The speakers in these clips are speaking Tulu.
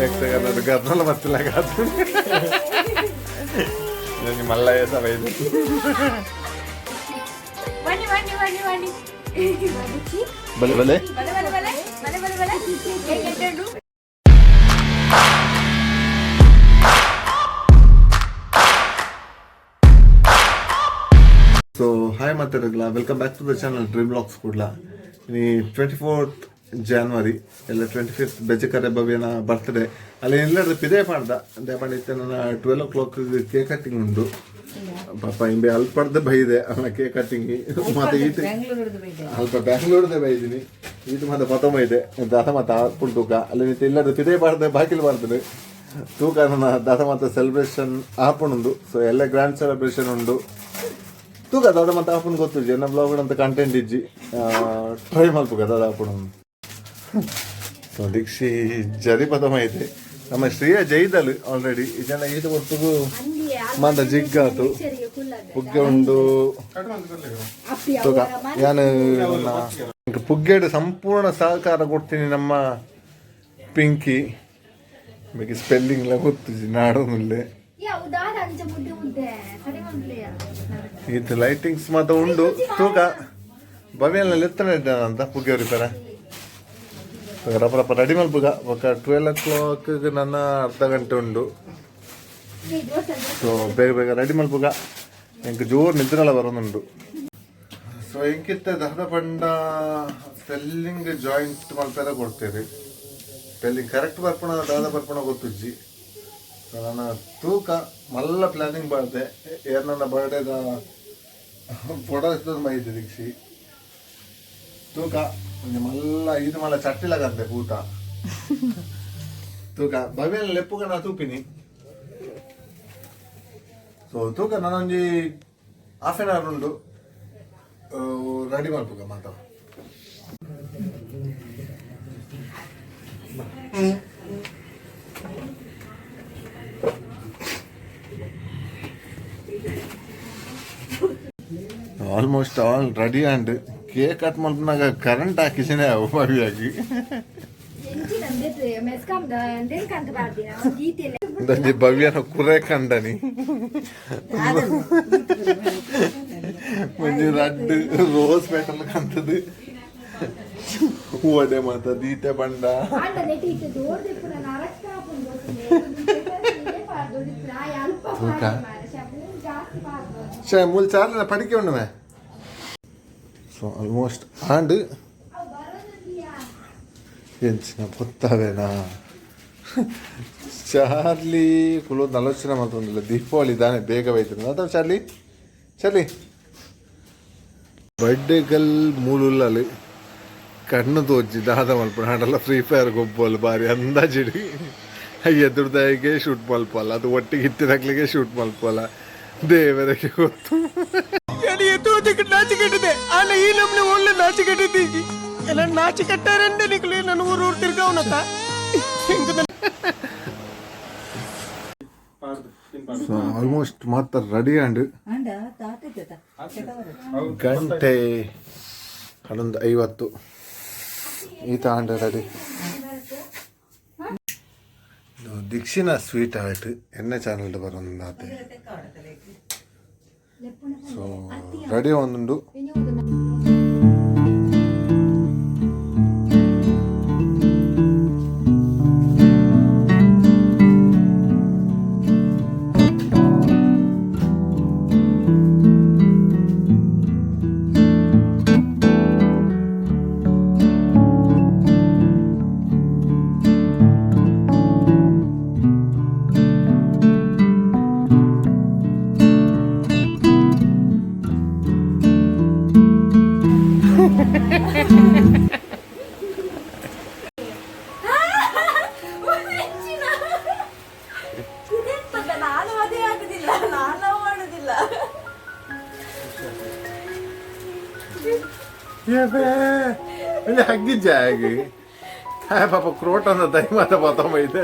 ಯಕ್ಷಗಾನದ ಗದ್ದಲ ಬತ್ತಿಲ್ಲ ಕಾತು ಮಲ್ಲಯ್ಯ ಸಭೆ ಇದು. ಬನ್ನಿ ಬನ್ನಿ ಬನ್ನಿ ಬನ್ನಿ. ಬಲೆ ಬಲೆ. ಬಲೆ ಬಲೆ ಬಲೆ ಬಲೆ ಬಲೆ ಬಲೆ. ಹೇಗೆ? ಸೊ hi ಮಾತಾಡೋಲ್ಲ, welcome back to the channel dream blogs Kudla. ಈ 24 ಜಾನ್ವರಿ ಎಲ್ಲ 25 ಬೆಜಕರೆ ಭವ್ಯನ ಬರ್ತ್ಡೇ. ಅಲ್ಲಿ ಎಲ್ಲರೂ ಪಿದೆ ಪಾಡ್ದ ದೇಪಂಡಿತ್ತೆ. ನನ್ನ 12 ಓ ಕ್ಲಾಕ್ ಕೇಕ್ ಕಟ್ಟಿಂಗ್ ಉಂಡು. ಪಾಪ ಇಂಬೆ ಅಲ್ಪಡ್ದ ಬೈದೆ ಅವನ ಕೇಕ್ ಕಟ್ಟಿಂಗ್ ಮತ್ತೆ ಈತ ಅಲ್ಪ ಬ್ಯಾಂಗ್ಳೂರ್ದೇ ಬೈದಿನಿ. ಈತ ಮತ್ತೆ ಮತ್ತೊಮ್ಮೆ ಇದೆ ದಾಸ ಮಾತ ಆಪುಂಡು ತೂಕ. ಅಲ್ಲಿ ನಿಂತು ಎಲ್ಲರೂ ಪಿದೆ ಪಾಡ್ದೆ ಬಾಕಿಲ್ ಬಾರ್ದದು ತೂಕ. ನನ್ನ ದಾಸ ಮಾತ ಸೆಲೆಬ್ರೇಷನ್ ಆಪುಂಡು. ಸೊ ಎಲ್ಲ ಗ್ರ್ಯಾಂಡ್ ಸೆಲೆಬ್ರೇಷನ್ ಉಂಡು ತೂಕ. ದಾದ ಮತ್ತೆ ಆಪುನ್ ಗೊತ್ತುಜ್ಜಿ, ಎನ್ನ ಬ್ಲಾಗ್ ಅಂತ ಕಂಟೆಂಟ್ ಇಜ್ಜಿ. ಟ್ರೈ ಮಲ್ಪುಗ ದಾದ ಆಪುನು. ಸೊ ದೀಕ್ಷಿ ಜರಿ ಪದಮ ಐತೆ. ನಮ್ಮ ಶ್ರೀಯ ಜೈದಲ್ ಆಲ್ರೆಡಿ ಜನ ಈತ ಹೊತ್ತುಗು ಮಂದ ಜಿಗ್ಗಾತು ಪುಗ್ಗೆ ಉಂಡು ತೂಕ. ಯಾನು ನನ್ನ ಪುಗ್ಗೆಡ್ ಸಂಪೂರ್ಣ ಸಹಕಾರ ಕೊಡ್ತೀನಿ. ನಮ್ಮ ಪಿಂಕಿ ಬೇಕಿ ಸ್ಪೆಲ್ಲಿಂಗ್ ಎಲ್ಲ ಗೊತ್ತುಜ್ಜಿ ನಾಡೋನುಲ್ಲೆ. ಇದು ಲೈಟಿಂಗ್ಸ್ ಮಾತ ಉಂಡು ತೂಕ. ಭವ್ಯನಲ್ಲಿ ಎತ್ತನ ಇದ್ದಾನಂತ ಪುಗ್ಗೆವ್ರಿ ಪರ ರಪ ರಪ ರೆಡಿ ಮಲ್ಪುಗ. ಬೊಕ 12 ಓ ಕ್ಲಾಕ್ ನನ್ನ ಅರ್ಧ ಗಂಟೆ ಉಂಡು. ಸೊ ಬೇಗ ಬೇಗ ರೆಡಿ ಮಲ್ಪುಗ. ಎಂಕ್ ಜೋರು ನಿದ್ರೆಲ್ಲ ಬರೋದುಂಡು. ಸೊ ಎಂಕಿತ್ತ ದಹದ ಪಂಡ ಸ್ಪೆಲ್ಲಿಂಗ್ ಜಾಯಿಂಟ್ ಮಲ್ಪೆರ ಕೊಡ್ತೇವೆ. ಸ್ಪೆಲ್ಲಿಂಗ್ ಕರೆಕ್ಟ್ ಬರ್ಪಣ ದಾದ ಬರ್ಪಣ ಗೊತ್ತುಜ್ಜಿ. ಸೊ ನನ್ನ ತೂಕ ಮಲ್ಲ ಪ್ಲಾನಿಂಗ್ ಬಾರ್ದೆ. ಏರ್ ನನ್ನ ಬರ್ಡೇದ ಫೋಟೋ ಮೈದೆ ದೀಕ್ಷಿ ತೂಕ. ಒಂಜಿ ಮಲ್ಲ ಇದು ಮಲ್ಲ ಚಟ್ಟಿ ಲಗಂತೆ ಪೂತ ತೂಕ. ಭವ್ಯನ ಲೆಪ್ಪುಗ ನಾ ತೂಪಿನಿ. ಸೊ ತೂಕ, ನಾನೊಂಜಿ ಹಾಫ್ ಆನ್ ಅವರ್ ಉಂಡು. ರೆಡಿ ಮಲ್ಪುಗ ಮಾತ. Almost all ready and cake cut ಮಲ್ಪನಾಗ current ಹಾಕಿಸಿನೇ ಭವ್ಯಾಗಿ. ಒಂದೊಂಜಿ ಭವ್ಯನ ಕುರೆ ಕಂಡನಿ. ಒಂಜಿ ರಡ್ಡ್ ರೋಸ್ ಪೆಟಲ್ ಕಂತದು ವಡೆ ಮಾತ ದೀತೆ ಬಂಡ. ತೂಕ. ಶೇ ಮೂಲ ಚಾರ್ಲ ಪಡಿಕೆ ಉಂಡು. ಸೊ ಆಲ್ಮೋಸ್ಟ್ ಆಂಡ್ ಎಂಚಿನ ಪೊತ್ತವೇನಾ ಚಾರ್ಲಿ ಕುಲೊಂದು ಆಲೋಚನೆ ಮಲ್ತೊಂದಿಲ್ಲ. ದೀಪಾವಳಿ ದಾನೆ ಬೇಗ ಬೈತದೆ ಅದ. ಚಾರ್ಲಿ ಚಾರ್ಲಿ ಬರ್ಡೇಗಲ್ ಮೂಲುಲ್ಲಲು ಕಣ್ಣು ತೋಜಿ ದಾದ ಮಲ್ಪುಣ ಆಂಡಲ ಫ್ರೀ ಫೈರ್ ಗೊಬ್ಬಲು ಬಾರಿ ಅಂದಾಜಿಡು. ಎದುರ್ದಾಯಿಗೆ ಶೂಟ್ ಮಲ್ಪಲ್ಲ, ಅದು ಒಟ್ಟಿಗೆ ಇತ್ತಿನಕ್ಲಿಗೆ ಶೂಟ್ ಮಲ್ಪಲ್ಲ, ದೇವರಿಗೆ ಗೊತ್ತು. ನಾಚಿಕೆಟ್ಟಿದೆ ಅಲ್ಲ ಈ ನಮ್ನೆ ಒಳ್ಳೆ ನಾಚಿಕೆಟ್ಟಿದ್ದೀಜಿ ಎಲ್ಲ ನಾಚಿಕೆಟ್ಟಾರಂಡೆ ನಿಕ್ಲೆ ನನ್ನ ಊರು ಊರು ತಿರ್ಗಾವನತ್ತ. ಸೊ ಆಲ್ಮೋಸ್ಟ್ ಮಾತ್ರ ರೆಡಿ ಆಂಡ್. ಗಂಟೆ 11:50. ಈತ ಆಂಡ್ ರೆಡಿ. ದೀಕ್ಷಿನ ಸ್ವೀಟ್ ಆರ್ಟ್ ಎಣ್ಣೆ ಚಾನಲ್ ಬರೋಂದಾತೆ. ಸೊ ರೆಡಿ ಒಂದುಂಡು. ನಾನು ಅದೇ ಆಗುದಿಲ್ಲ, ನಾನು ಮಾಡುದಿಲ್ಲ. ಹಗ್ಗಿಜ್ಜ ಆಗಿ ಪಾಪ ಕ್ರೋಟನ ದೈಮಾತ ಪಾತಮ್ಮ ಇದೆ.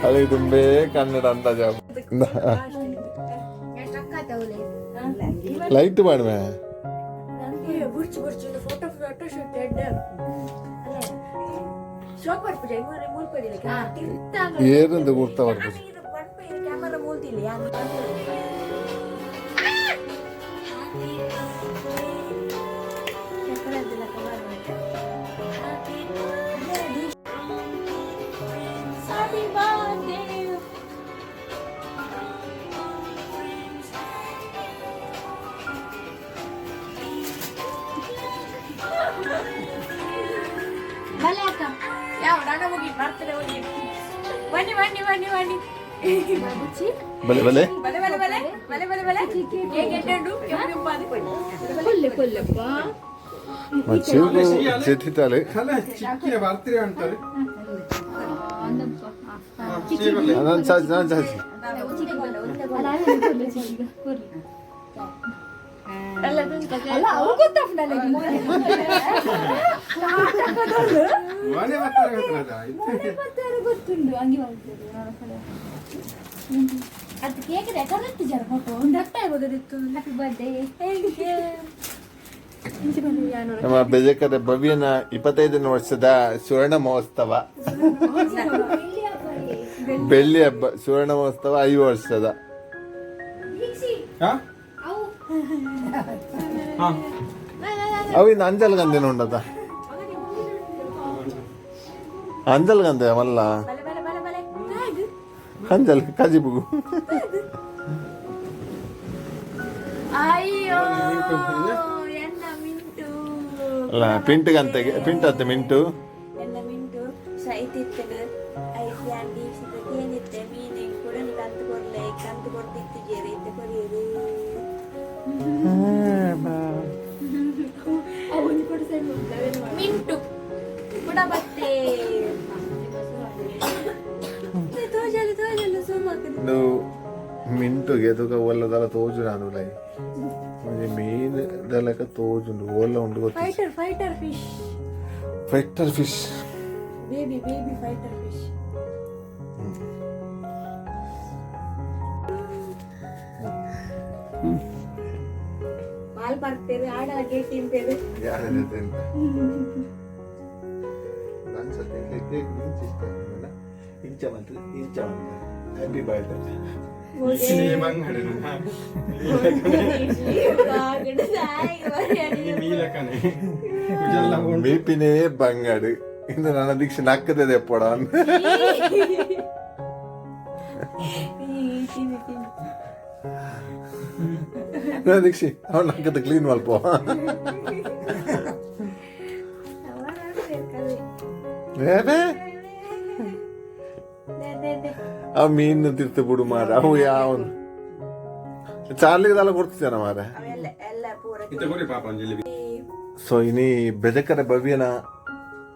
ಅದು ತುಂಬೇ ಕನ್ನಡ ಅಂದಾಜ ಲೈಟ್ ಮಾಡುವೆ ಏರಂದು ಗುರ್ತ ಬರ್ಬೋದು. ಬಲೆ ಬಲೆ ಬಲೆ ಬಲೆ ಬಲೆ ಬಲೆ ಬಲೆ ಬಲೆ ಚೆಟ್ಟಿತಾಳೆ. ನಾನು ಚಾಚಿ ನಾನು ಚಾಚಿ ಅದು ಕೇಕ್ ರೆಕಾರ್ಡ್ ಜರ ಫೋಟೋ ಒಂದು ಅರ್ಥ ಆಗ್ಬೋದಿತ್ತು. Happy birthday. ನಮ್ಮ ಬೆಜಕದ ಭವ್ಯನ 25ನೇ ವರ್ಷದ ಸುವರ್ಣ ಮಹೋತ್ಸವ, ಬೆಳ್ಳಿ ಹಬ್ಬ, ಸುವರ್ಣ ಮಹೋತ್ಸವ 5 ವರ್ಷದ. ಅವು ಇನ್ನು ಅಂಜಲ್ ಗಂಧೆನ ಉಂಡದ ಅಂಜಲ್ ಗಂಧೆ ಮಲ್ಲ ಅಂಜಲ್ ಕಾಜಿಬುಗು. ಅಯ್ಯೋ ಎನ್ನ ಮಿಂಟು ಅಲ್ಲ ಪಿಂಟು ಗಂತೆಗೆ ಪಿಂಟು ಅತ್ತೆ ಮಿಂಟು ಎನ್ನ ಮಿಂಟು ಸೈತಿತ್ತಡು ಐತೆ ಅಂಡಿ ಏನಿತ್ತೆ ಮೀನು ಕೂಡ ಕಂತು ಕೊಡ್ಲೆ ಕಂತು ಕೊಡ್ತಿತ್ತು ಜೇರೆ ಇತ್ತೆ ಕೊರಿಯದು. ಮಿಂಟು ಕೂಡ ಬತ್ತೆ ತೋಜಲು ತೋಜಲು ಸೋಮಾಕದು ಮಿಂಟುಗೆ ತುಕ ಒಲ್ಲದಲ್ಲ ತೋಜು ನಾನು ಲೈ ಒಂಜಿ ಮೀನ್ ದಲಕ ತೋಜುಂಡು ಓಲ್ಲ ಉಂಡು ಗೊತ್ತು. Fighter fighter fish fighter fish baby baby fighter fish. Ball ಬರ್ತೇವೆ ಆಡಲ ಗೇಟ್ ಇಂಪೇರು. ಇಂಚ ಮಂತ್ ಇಂಚ ಮಂತ್ ಹ್ಯಾಪಿ ಬರ್ತ್ಡೇ. ಮೀಪಿನೇ ಬಂಗಾಡು ಇಂದು ನನ್ನ ದೀಕ್ಷೆ ನಕ್ಕದೆ ಪೋಡ. ದೀಕ್ಷಿ ಅವನು ನಕ್ಕದ ಕ್ಲೀನ್ ಮಲ್ಪ. ಆ ಮೀನು ತಿರ್ತು ಬಿಡು ಮಾರ ಅವು ಯಾವನು ಚಾರ್ಲಿಗೆ ಕೊಡ್ತಿದ್ದಾನ ಮಾರ. ಸೊ ಇನಿ ಬೆಜಕರ ಭವ್ಯನ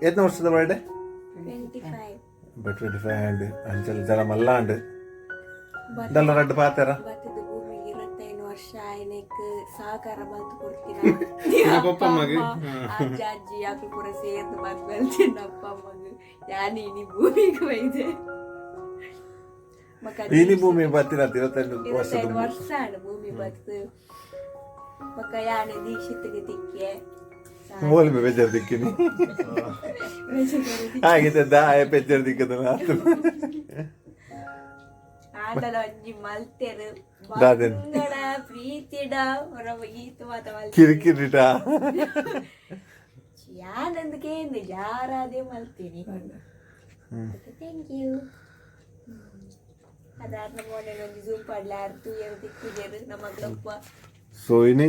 ಎತ್ನ ವರ್ಷದ ಬರ್ಡೇ? 25 ಆಂಡ್ ಅಂಚಲ್ ಜನ ಮಲ್ಲಾಂಡ್ ದಲ್ಲ ರಡ್ಡು ಪಾತೆರ ವರ್ಷ ಆಯ್ನೆಕ್ ಸಹಕಾರ ಬಂತು ಕೊಡ್ತೀರ ಅಜ್ಜ ಅಜ್ಜಿ ಯಾಕೆ ಪೂರ ಸೇರ್ದು ಬಂದು ಬೆಳ್ತೀನಿ ಅಪ್ಪ ಅಮ್ಮಗ್ ಯಾನಿ ಇನಿ ಭೂಮಿಗೆ ಬೈದೆ. ಇನಿ ಭೂಮಿ ಬತ್ತಿನ 25 ವರ್ಷ ವರ್ಷ ಆಂಡ್ ಭೂಮಿ ಬತ್ತು. ಬೊಕ್ಕ ಯಾನೆ ದೀಕ್ಷಿತ್ಗೆ ತಿಕ್ಕೆ. ಮೋಲ್ ಮೇ ಬೇಜಾರ್ ದಿಕ್ಕಿನಿ ಹಾಗಿದೆ ದಾಯ ಬೇಜಾರ್ ದಿಕ್ಕದ. ಆಂಡಲ ಒಂಜಿ ಮಲ್ತೆರ್. ದಾದೆನ್? ಬಂಗಡ ಪ್ರೀತಿಡ ಹೊರ ಈತ್ ಮಾತ ಮಲ್ತೆರ್. ಕಿರಿಕಿರಿಟ. ಯಾನಂದ್ ಕೇಂದ್ ಯಾರಾದೇ ಮಲ್ತೀನಿ. Thank you. ಅದಾರ್ನ ಮೋನೆ ಒಂಜಿ ಜೂಮ್ ಪಾಡ್ಲೆ, ಆರ್ ತೂಯೆರ್ ತಿಕ್ಕುಜೆರ್ ನಮಗ್ಲೊಪ್ಪ. ಸೊ ಇನಿ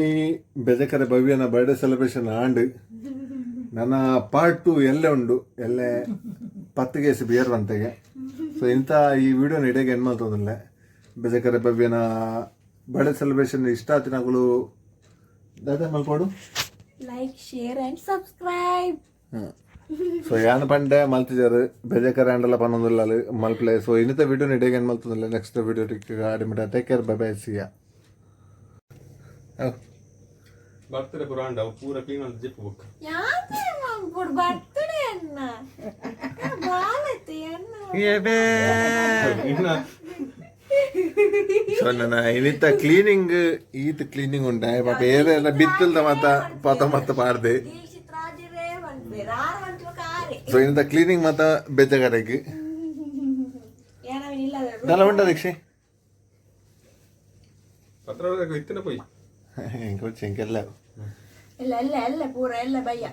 ಬೆಜಕರೆ ಭವ್ಯನ ಬರ್ಡೇ ಸೆಲೆಬ್ರೇಷನ್ ಆಂಡ್. ನನ್ನ ಪಾರ್ಟ್ 2 ಎಲ್ಲೆ ಉಂಡು. ಎಲ್ಲೆ 10 ಕೇಸ್ ಬಿಯರ್ ಬಂತೆಗೆ. ಸೊ ಇಂಥ ಈ ವಿಡಿಯೋನ ಇಡೀ ಎಂಡ್ ಮಲ್ತೊಂದಿಲ್ಲ. ಬೆಜಕರೆ ಭವ್ಯನ ಬರ್ಡೇ ಸೆಲೆಬ್ರೇಷನ್ ಇಷ್ಟ ಆತಿನಗಳು ದಾದಾ ಮಲ್ಪೋಡು? Like, share and subscribe. So ಯಾನ್ ಪಂಡೆ ಮಲ್ತಿಜಾರು ಬೆಜಕರೆ ಆಂಡಲ ಪನ್ನೊಂದಿಲ್ಲ ಮಲ್ಪ್ಲೆ. ಸೊ ಇನ್ನಿತ ವಿಡಿಯೋನ ಇಡೀ ಎಂಡ್ ಮಲ್ತೊಂದಿಲ್ಲ. ನೆಕ್ಸ್ಟ್ ವಿಡಿಯೋ ಆಡಿಮಿಟ. Take care, bye bye, see ya. Birthday ಪೂರ ಆಂಡ ಅವು ಪೂರ ಕ್ಲೀನ್ ಆದ್ ಜಿಪ್ ಬುಕ್. ಯಾಕೆ ಮಲ್ಪೊಡು ಬರ್ತಡೆ ಅನ್ನ ಬಾಲತ್ತೆ ಅನ್ನ. ಇನ್ನ. ಸೊ ನನ್ನ ಇನ್ನಿತ ಕ್ಲೀನಿಂಗ್, ಈತ್ ಕ್ಲೀನಿಂಗ್ ಉಂಟೆ ಪಾಪ. ಏರೆಲ್ಲ ಬಿತ್ತಲ್ದ ಮಾತ ಪತ ಮತ್ತ ಪಾಡ್ದೆ. ದೀಕ್ಷಿತ್ ರಾಜರೇ ಮಲ್ಪೇರು ಆರು ಮಂಟಿ ಕಾರೆ. ಸೊ ಇನ್ನಿತ ಕ್ಲೀನಿಂಗ್ ಮಾತ ಬೆಚ್ಚಗಾರಕ್ಕೆ. ಏನವಿಲ್ಲ. ದಲ ಉಂಟ ದೀಕ್ಷೆ. ಪತ್ರ ಇತ್ತಿನ ಪೋಯಿ. ಎಂಕೊಚ್ಚ ಎಂಕೆಲ್ಲ. ಇಲ್ಲ ಇಲ್ಲ ಎಲ್ಲ ಪೂರ ಎಲ್ಲ ಬಯ್ಯ.